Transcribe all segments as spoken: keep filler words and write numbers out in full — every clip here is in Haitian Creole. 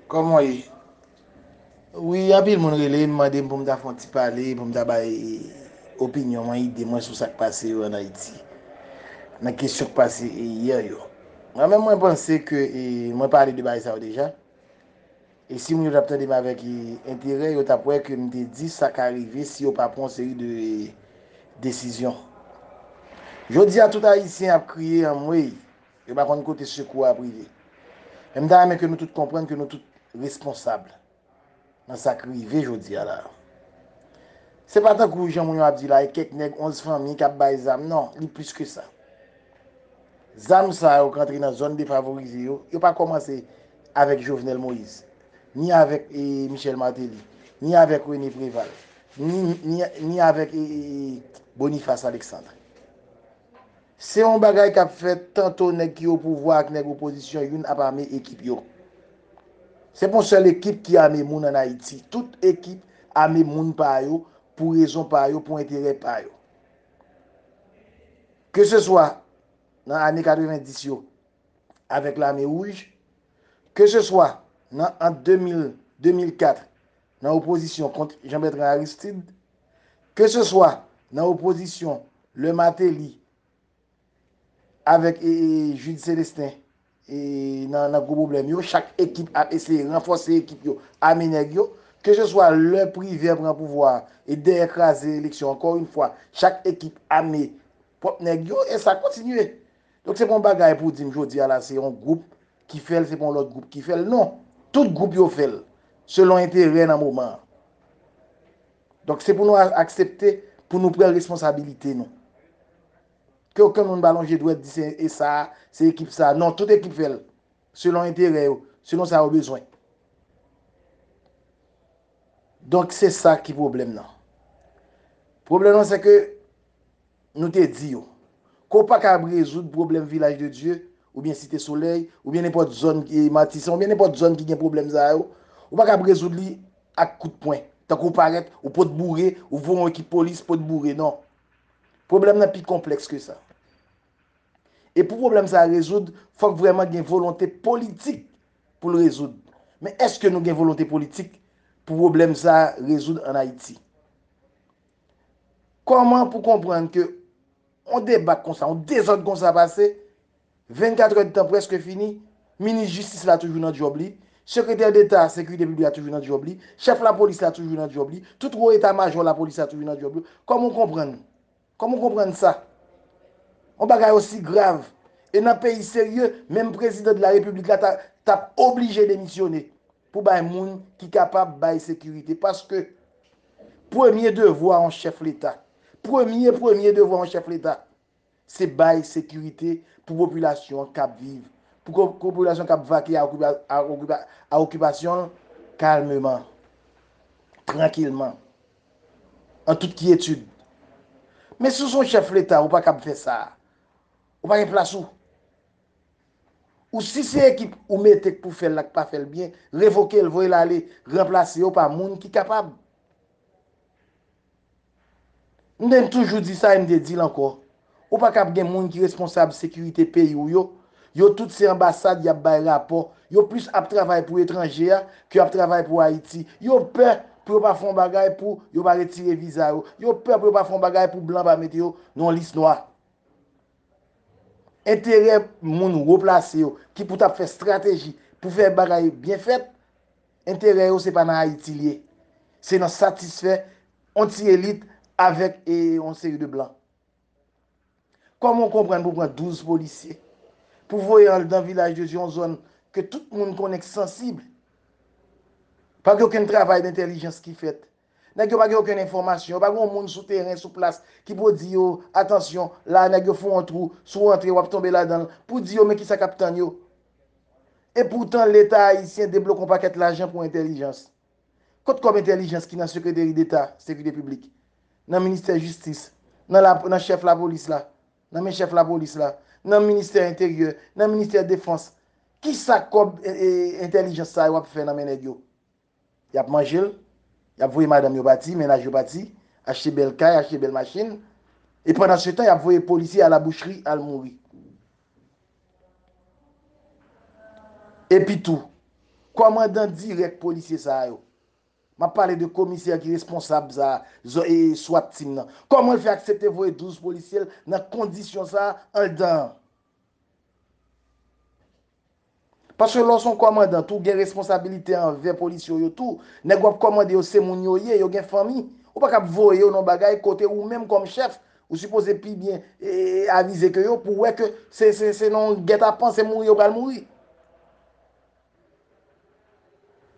Kòman w ye? Wi, anpil moun rele m, mande m pou m ta fè yon ti pale, pou m ta bay opinyon mwen, ide mwen sou sa k pase yo ann Ayiti. Nan kesyon k pase, e, yè yo. Mwen menm, mwen panse ke, e, mwen pale de bagay sa yo deja. E si moun yo t ap tande m avèk, e, enterè, yo t ap wè ke m te di sa ka rive si yo pa pran yon seri de, e, desizyon. Jodi a, tout Ayisyen ap kriye anmwey. Yo pa konn kote sekou a ap rive. Men m ta renmen ke nou tout konprann ke nou tout responsab nan sa k rive jodi a la. Se pa tankou jan moun yo ap di la, e kèk nèg onz fanmi k ap bay zam. Non, li plis ke sa. Zam sa yo k antre nan zòn defavorize yo, yo pa kòmanse avèk Jovenel Moïse, ni avèk, e, Michel Martelly, ni avèk René Préval, ni, ni, ni avèk, e, e, e, Boniface Alexandre. Se yon bagay k ap fèt tanto nèg ki o pouvwa ak nèg opozisyon youn ap ame ekip yo. Se pa yon sèl ekip ki ame moun ann Ayiti. Tout ekip ame moun pa yo pou rezon pa yo, pou enterè pa yo. Ke se swa nan ane katrevenndis yo avèk Lame Wouj, ke se swa nan ant de mil, de mil kat, nan opozisyon kont Jean Bertrand Aristide, ke se swa nan opozisyon lè Martelly avèk, e, e, Jude Célestin, e, nan, nan gwo pwoblèm yo, chak ekip ap eseye ranfòse ekip yo, ame nèg yo, ke se swa lè Privert pran pouvwa a, e dèyè kraze eleksyon, ankò yon fwa, chak ekip ame pwòp nèg yo, e sa kontinye. Donk, se pa yon bagay pou di m jodi a la, se yon gwoup ki fè l, se pa yon lòt gwoup ki fè l. Non. Tout gwoup yo fè l, selon enterè nan moman an. Donk, se pou nou a-, aksepte, pou nou pran responsabilite nou. Ke okenn moun pa lonje dwèt di se e sa, se ekip sa. Non, tout ekip fè l, selon enterè yo, selon sa yo bezwen. Donk, se sa ki pwoblèm nan. Pwoblèm nan, se ke nou te di yo ke w pa kab rezoud pwoblèm Vilaj de Dye, oubyen Site Solèy, oubyen nenpòt zòn ki Matisan, oubyen nenpòt zòn ki gen pwoblèm sa yo, ou pa kab rezoud li ak kout pwen. Tankou w parèt, ou pot boure, ou voye yon ekip polis pot boure, non. Pwoblèm nan pi konplèks ke sa. E pou pwoblèm sa a rezoud, fòk vrèman gen volonte politik pou l rezoud. Men èske nou gen volonte politik pou pwoblèm sa a rezoud ann Ayiti? Kòman pou konprann ke yon debak konsa, yon dezòd konsa pase, vennkat èdtan prèske fini, minis jistis la toujou nan djòb li, sekretè deta sekirite piblik la toujou nan djòb li, chèf lapolis la toujou nan djòb li, tout wo eta majò lapolis la toujou nan djòb yo. Kòman w konprann? Kòman w konprann sa? Yon bagay osi grav. E nan peyi serye, menm prezidan de la repiblik la ta, t ap oblije demisyone pou bay moun ki kapab bay sekirite. Paske premye devwa yon chèf leta, premye, premye devwa yon chèf leta, se bay sekirite pou popilasyon an k ap viv, pou ko-, popilasyon k ap vake a okipa-, a okipa-, a okipasyon l kalmeman, trankilman, an tout kyetid. Men si w se yon chèf leta, ou pa kab fè sa. Ou pa gen plas ou. Ou si se ekip ou mete k pou fè l la k pa fè l byen, revoke l, voye l ale, ranplase yo pa moun ki kapab. M te toujou di sa e m te di l ankò. Ou pa kab gen moun ki responsab sekirite peyi w yo. Yo tout se anbasad y ap bay rapò. Yo plis ap travay pou etranje a ke ap travay pou Ayiti. Yo pè pou yo pa fè yon bagay pou yo pa retire viza yo. Yo pè pou yo pa fè yon bagay pou blan pa mete yo nan yon lis nwa. Enterè moun wo plase yo ki pou t ap fè estrateji pou fè bagay byen fèt, enterè yo se pa nan Ayiti l ye. Se nan satisfè yon ti elit avèk, e, yon seri de blan. Kòman w konprann pou pran douz polisye, pou voye andan Vilaj de Dye, yon zòn ke tout moun konnen k sansib? Pa gen okenn travay dentèlijans ki fèt. Nèg yo pa gen okenn enfòmasyon. Yo pa gen yon moun sou teren, sou plas, ki pou di yo, "Atansyon, la, nèg yo fè yon twou, si w antre, w ap tonbe ladan l," pou di yo, "Men kisa k ap tann yo." Epoutan, Leta ayisyen debloke yon pakèt lajan pou entèlijans. Kot kòb entèlijans ki nan Sekreteri Deta Sekirite Piblik, nan Ministè Jistis, nan la, nan chèf lapolis la, nan men chèf lapolis la, nan Ministè Enteryè, nan Ministè Defans? Kisa kòb, e, e, entèlijans sa yo ap fè nan men nèg yo? Y ap manje l, y ap voye madanm yo pati, mennaj yo pati, achte bèl kay, achte bèl machin. E pandan se tan, y ap voye polisye a la boucherie al mouri. Epi tou, Kòmandan dirèk polisye sa yo. M ap pale de komisè ki responsab sa, zo- e, swat team nan. Kòman l fè aksepte voye douz polisye l nan kondisyon sa anndan an? Paske lè w se yon kòmandan tou, gen responsabilite anvè polisye w yo tou. Nèg w ap kòmande yo se moun yo ye, yo gen fanmi. Ou pa kab voye yo nan bagay kote ou menm kòm chèf, ou sipoze pi byen e, avize ke yo pou wè ke se, se, se nan yon gètapan, se mouri yo pral mouri.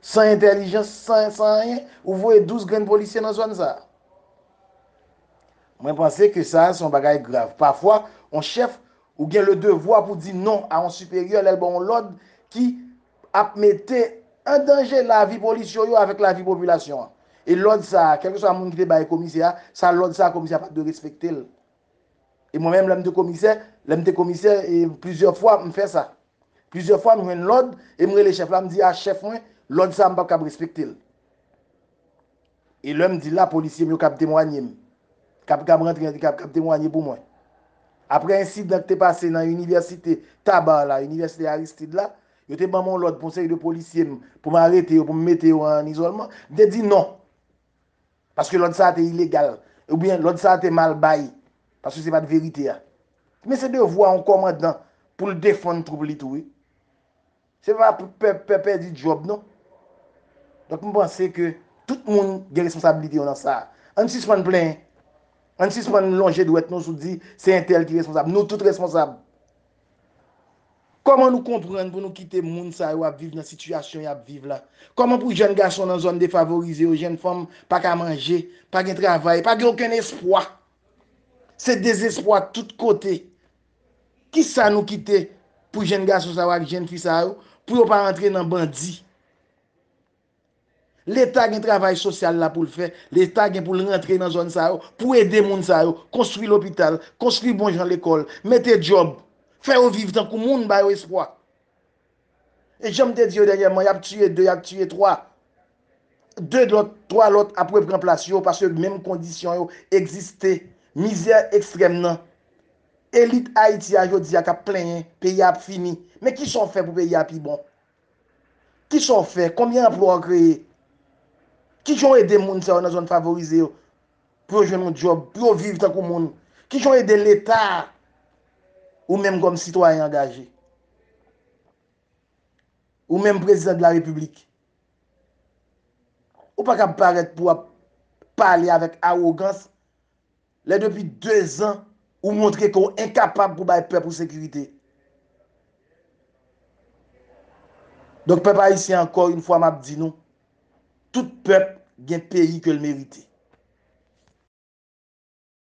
San entèlijans, san, san anyen, ou voye douz grenn polisye nan zòn sa. Mwen panse ke sa, se yon bagay grav. Pafwa, yon chèf, ou gen le devwa pou di non a yon siperyè lè l ba w yon lòd ki ap mete an danje lavi polisye yo avèk lavi popilasyon an. E lòd sa, kèlkeswa moun ki te bay komisè a, sa lòd sa, komisè a pa t dwe respekte l. E mwen menm, lè m te komisè, lè m te komisè, e plizyè fwa, m fè sa. Plizyè fwa, m jwenn lòd, e m rele chèf la, m di, a chèf mwen, lòd sa, m p ap kab respekte l. E lè m di l la, polisye m yo kab temwanye m. Kab, kab rantre, kab, kab temwanye pou mwen. Apre ensidan ki te pase nan inivèsite Tabar la, inivèsite Aristide la, yo te ban m yon lòd pou yon seri de polisye m, pou m arete yo, pou m mete yo an izòlman. M te di non. Paske lòd sa a te ilegal. Oubyen lòd sa a te mal bay. Paske se pa t verite a. Men se devwa yon kòmandan pou l defann twoup li tou, wi. Se pa pou pè, pè pèdi djòb, non. Donk, m panse ke tout moun gen responsabilite yo nan sa a. Ann sispann plenyen. Ann sispann lonje dwèt nou sou di se entèl ki responsab. Nou tout responsab. Kòman nou konprann pou nou kite moun sa yo ap viv nan sitiyasyon y ap viv la? Kòman pou jèn gason nan zòn defavorize yo, jèn fanm pa ka manje, pa gen travay, pa gen okenn espwa? Se dezespwa tout kote. Kisa nou kite pou jèn gason sa yo ak jèn fi sa yo, pou yo pa rantre nan bandi? Leta gen travay sosyal la pou l fè. Leta gen pou l rantre nan zòn sa yo, pou ede moun sa yo, konstwi lopital, konstwi bon jan lekòl, mete djòb, fè yo viv tankou moun, ba yo espwa. E jan m te di yo dènyèman, y ap tiye de, y ap tiye twa. De lòt, twa lòt ap repran plas yo, paske menm kondisyon yo egziste. Mizè ekstrèm nan. Elit Ayiti a jodi a k ap plenyen, peyi a ap fini. Men kisa w fè pou peyi a pi bon? Kisa w fè? Konbyen anplwa w kreye? Kijan w ede moun sa yo nan zòn favorize yo pou yo jwenn yon djòb, pou yo viv tankou moun? Kijan w ede Leta a, ou menm kòm sitwayen angaje? Ou menm prezidan de la repiblik? Ou pa kab parèt pou w ap pale avèk awogans lè depi dezan ou montre ke w enkapab pou bay pèp ou sekirite. Donk, pèp ayisyen, ankò yon fwa, m ap di nou, tout pèp gen peyi ke l merite.